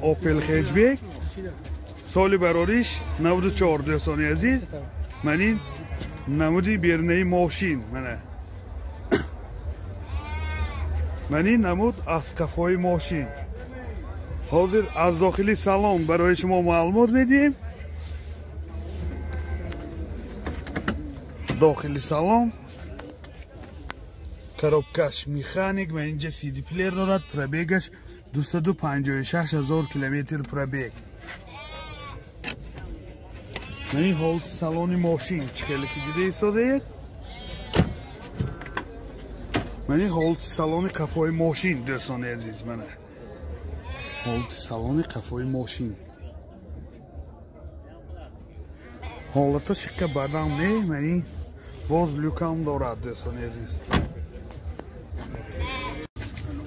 Opel Hatchback соли барориш 94 дӯстони азиз. Ман ин намуди берунаи мошин. Мана. Ман ин намуд аз қафои мошин. Ҳозир аз дохили салон барои шумо маълумот медиҳем. Дохили салон коробкаш механик ва инҷа CD плеер дорад. Пробегаш 256 ҳазор километр пробег. Ман ин ҳолати салони мошин чӣ хеле ки дида истодаед. Ман ин ҳолати салони қафои мошин дӯстони азиз. Мана ҳолати салони қафои мошин. Ҳолата шиққа бадам не, ман ин боз люкам дорад дӯстони азиз.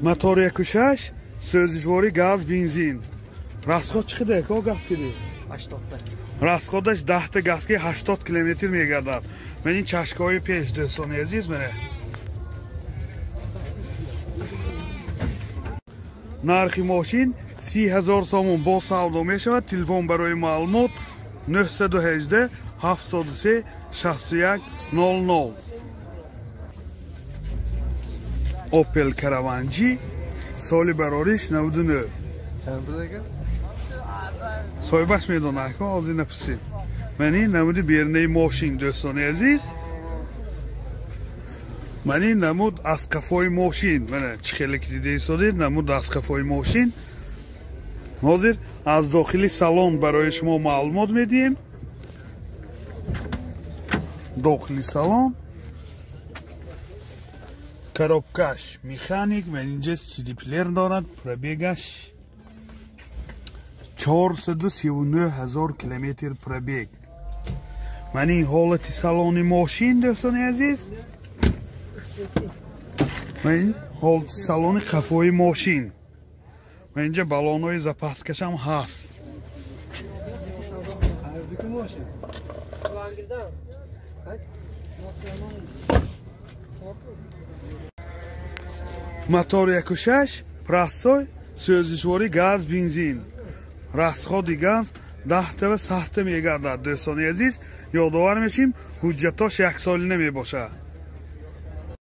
Мотор 1.6 сӯзишворӣ газ бензин. Расход чӣ қадар ко газ киди? 80 та. Расходаш 10 та газ ки 80 километр мегардад. Ман ин чашкаҳои пеш дӯстони азиз. Мана нархи мошин 30 ҳазор сомон бо савдо мешавад. Телефон барои маълумот 918 73 61 00. Opel Caravan G соли барориш 99. Чанд пул aka? Соҳибаш медонад ко, ҳозир напурсед. Ман ин намуди берунаи мошин дӯстони азиз. Ман ин намуд аз қафои мошин. Мана чӣ хеле ки дида истодед, намуд аз қафои мошин. Ҳозир аз дохили салон барои шумо маълумот медиҳем. Дохили салон коробкаш механик, ман инҷа CD плеер дорад. Пробегаш 439 ҳазор километр пробег. Ман ин ҳолати салони мошин дӯстони азиз. Ман ин ҳолати салони қафои мошин. Ман инҷа баллонҳои запаскашам ҳаст. Мотор 1.6 простой сӯзишворӣ газ бензин. Расходи газ 10 та ва 100 та мегардад дӯстони азиз. Ёдовар мешим, ҳуҷҷатош яксолина мебошад.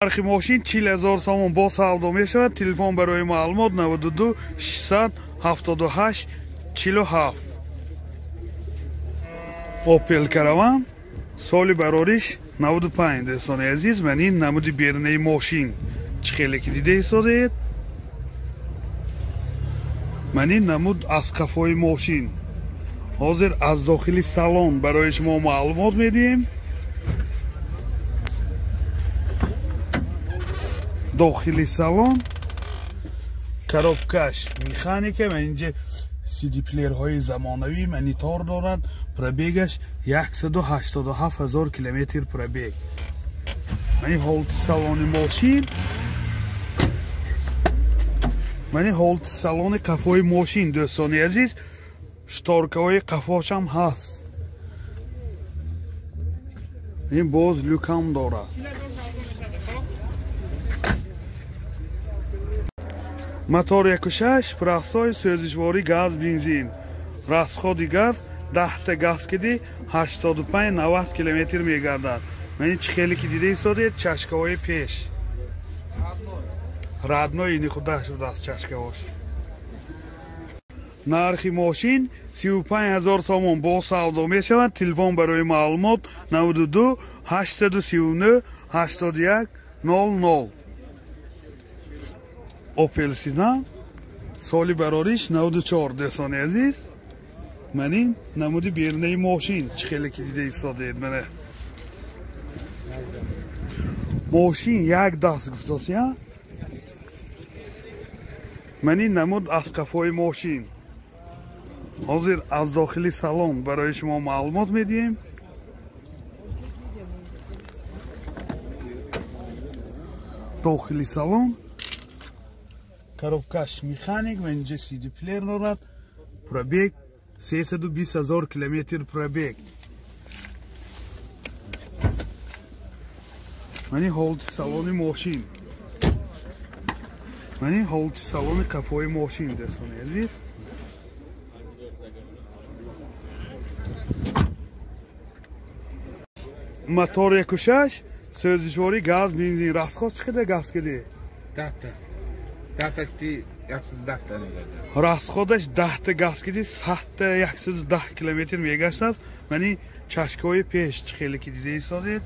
Нархи мошин 40 ҳазор сомон бо савдо мешавад. Телефон барои маълумот 92 678 47. Opel Caravan соли барориш 95 дӯстони азиз. Ман ин намуди берунаи мошин чӣ хеле ки дида истодаед. Ман ин намуд аз қафои мошин. Ҳозир аз дохили салон барои шумо маълумот медиҳем. Дохили салон коробкаш механика, ман инҷа CD плеерҳои замонавӣ, монитор дорад. Пробегаш 187 ҳазор километр пробег. Ман ин ҳолати салони мошин. Ман ин ҳолати салони қафои мошин дӯстони азиз. Шторкаҳои қафошам ҳаст. Ин боз люкам дорад. Мотор 1.6 простой сӯзишворӣ газ бензин. Расходи газ 10 та газ киди 85-90 километр мегардад. Ман ин чӣ хеле ки дида истодед, чашкаҳои пеш. Родной ини худаш будааст чашкаҳош. Нархи мошин 35 ҳазор сомон бо савдо мешавад. Телефон барои маълумот 92 839 81 00. Opel Sedan соли барориш 94 дӯстони азиз. Ман ин намуди берунаи мошин чӣ хеле ки дида истодед. Мана мошин як даст гуфтост я. Ман ин намуд аз қафои мошин. Ҳозир аз дохили салон барои шумо маълумот медиҳем. Дохили салон коробкаш механик, ман инҷа CD плеер дорад. Пробег 320 ҳазор километр пробег. Ман ин ҳолати салони мошин. Ман ин ҳолати салони қафои мошин дӯстони азиз. Мотор 1.6, сӯзишворӣ газ, бензин. Расход чӣ қадар газ киди? 10 та. 10 та кити 110 та мегардад. Расходаш 10 та газ киди, 100 та 110 километр мегаштад. Мани чашкаҳои пеш чӣ хеле ки дида истодед.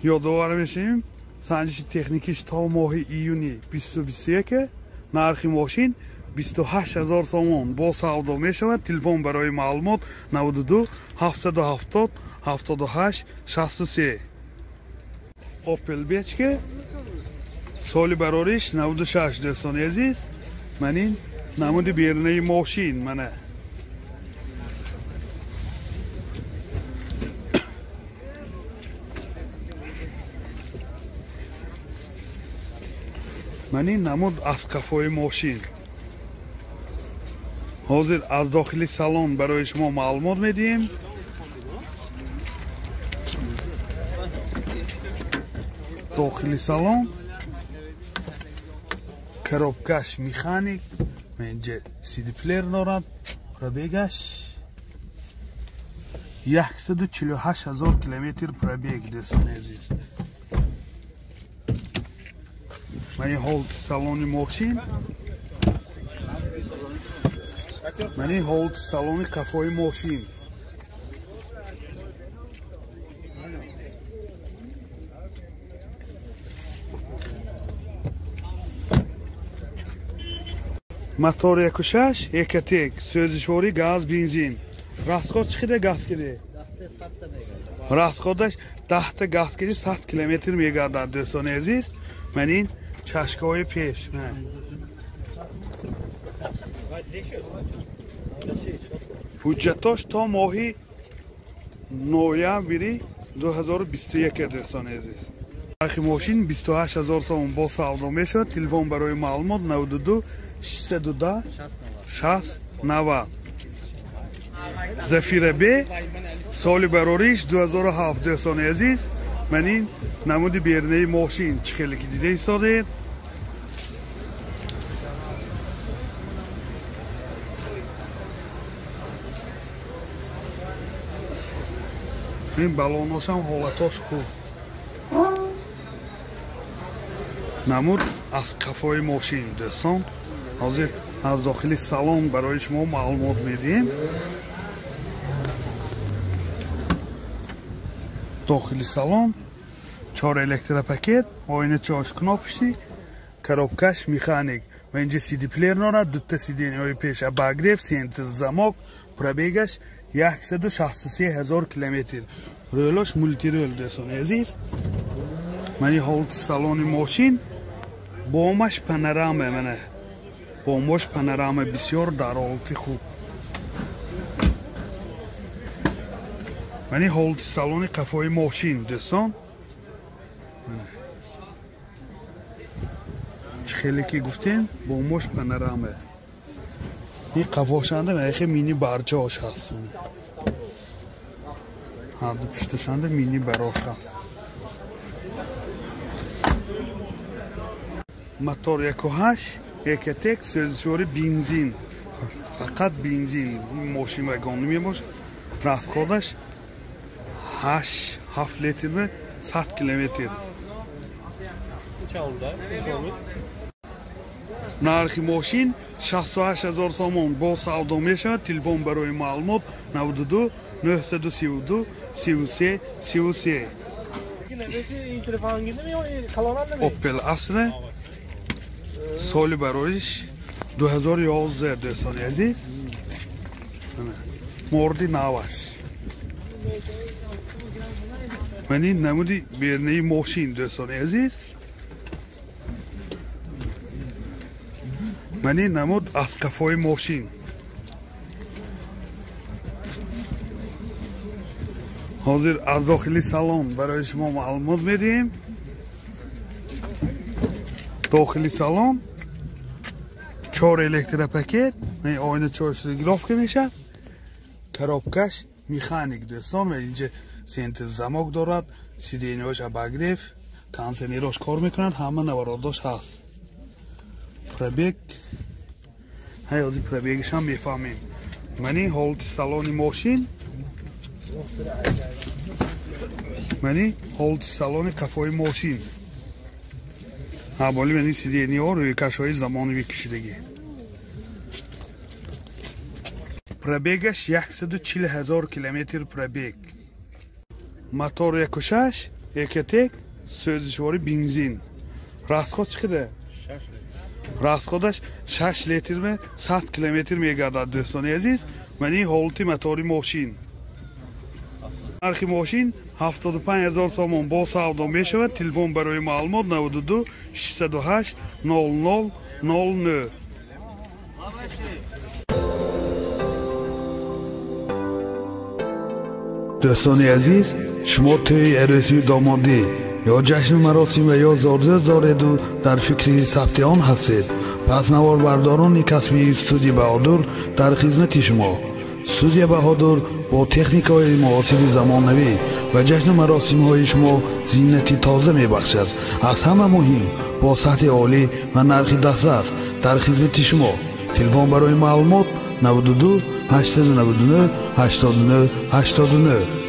Ёдовар мешавем, санҷиши техникиш то моҳи июни 2021. Нархи мошин 28 000 сомон бо савдо мешавад. Телефон барои маълумот 92 770 78 63. Opel Бечка соли барориш 96. Дӯстони азиз, ман ин намуди берунаи мошин. Мана ман ин намуд аз қафои мошин. Ҳозир аз дохили салон барои шумо маълумот медиҳем. Дохили салон коробкаш механик, инҷа сидиплеер дорад. Пробегаш 148 000 километр пробег, дӯстони азиз. Ман ин ҳолати салони мошин, ман ин ҳолати салони қафои мошин. Мотор 1.6, Экотек, сӯзишворӣ газ, бензин. Расход чӣ қадар газ киди? Расходаш 10 та газ киди, 100 километр мегардад, дӯстони азиз. Ман ин чашкаҳои пеш. Ҳуҷҷатош то моҳи ноябри 2021, дӯстони азиз. Нархи мошин 28 000 сомон бо савдо мешавад. Телефон барои маълумот 92 610 60 90. Зафира Б соли барориш 2007, дӯстони азиз. Ман ин намуди берунаи мошин чӣ хеле ки дида истодед. Ин балоношам ҳолатош хуб. Намуд аз қафои мошин, дӯстон. Ҳозир аз дохили салон барои шумо маълумот медиҳем. Дохили салон 4 электропакет, оина 4 кнопочник, коробкаш механик. Ва инҷа сидиплеер дорад, дута сиденьяҳои пеш обогрев, центр замок. Пробегаш 163 000 километр. Рӯлош мултирӯл, дӯстони азиз. Ман ин ҳолати салони мошин, бомаш панорама, мана бомош панорама, бисёр дар ҳолати хуб. Ман ин ҳолати салони қафои мошин, дӯстон. Чӣ хеле ки гуфтем, бомош панорама. Ин қафошанда яхе мини барчаош ҳаст. Ҳарду пушташанда мини барош ҳаст. Мотор 1.8, Экотек, сӯзишворӣ бензин. Фақат бензин. Мошин вагон мебошад. Расходаш 8-7 литр ва 100 километр. Нархи мошин 68 000 сомон бо савдо мешавад. Телефон барои маълумот 92 932 33 33. Opel Astra соли бароиш 2011, дӯстони азиз. Морди наваш. Ман ин намуди берунаи мошин, дӯстони азиз. Ман ин намуд аз қафои мошин. Ҳозир аз дохили салон барои шумо маълумот медиҳем. Дохили салон 4 электропакет, оина 4 регулировка мешавад. Коробкаш механик, дӯстон. Ва инҷа центр замок дорад, сиденьяҳош обогрев, кондиционерош кор мекунад, ҳама наворотдош ҳаст. Пробег, ҳай ҳозир пробегашам мефаҳмем. Ман ин ҳолати салони мошин. Мани ҳолати салони қафои мошин. Ҳаболи мани сидениҳо рӯйкашҳои замонавӣ кашидагӣ. Пробегаш 140 000 километр пробег. Мотор 1.6, Экотек, сӯзишвори бензин. Расход чӣ қадар? Расходаш 6 литр ва 100 километр мегардад, дӯстони азиз. Мани ҳолати мотори мошин. Нархи мошин 75 000 сомон бо савдо мешавад. Телефон барои маълумот 92 608 00 09. Дӯстони азиз, шумо тӯи арӯсию домодӣ ё ҷашну маросим ва ё зорзӯз дореду дар фикри сабти он ҳастед, пас наворбардорони касбии студия Баҳодур дар хизмати шумо. Студия Баҳодур бо техникаҳои муосири замонавӣ ва ҷашну маросимҳои шумо зинати тоза мебахшад. Аз ҳама муҳим, бо сатҳи олӣ ва нархи дастрас дар хизмати шумо. Телефон барои маълумот 92 899 89 89.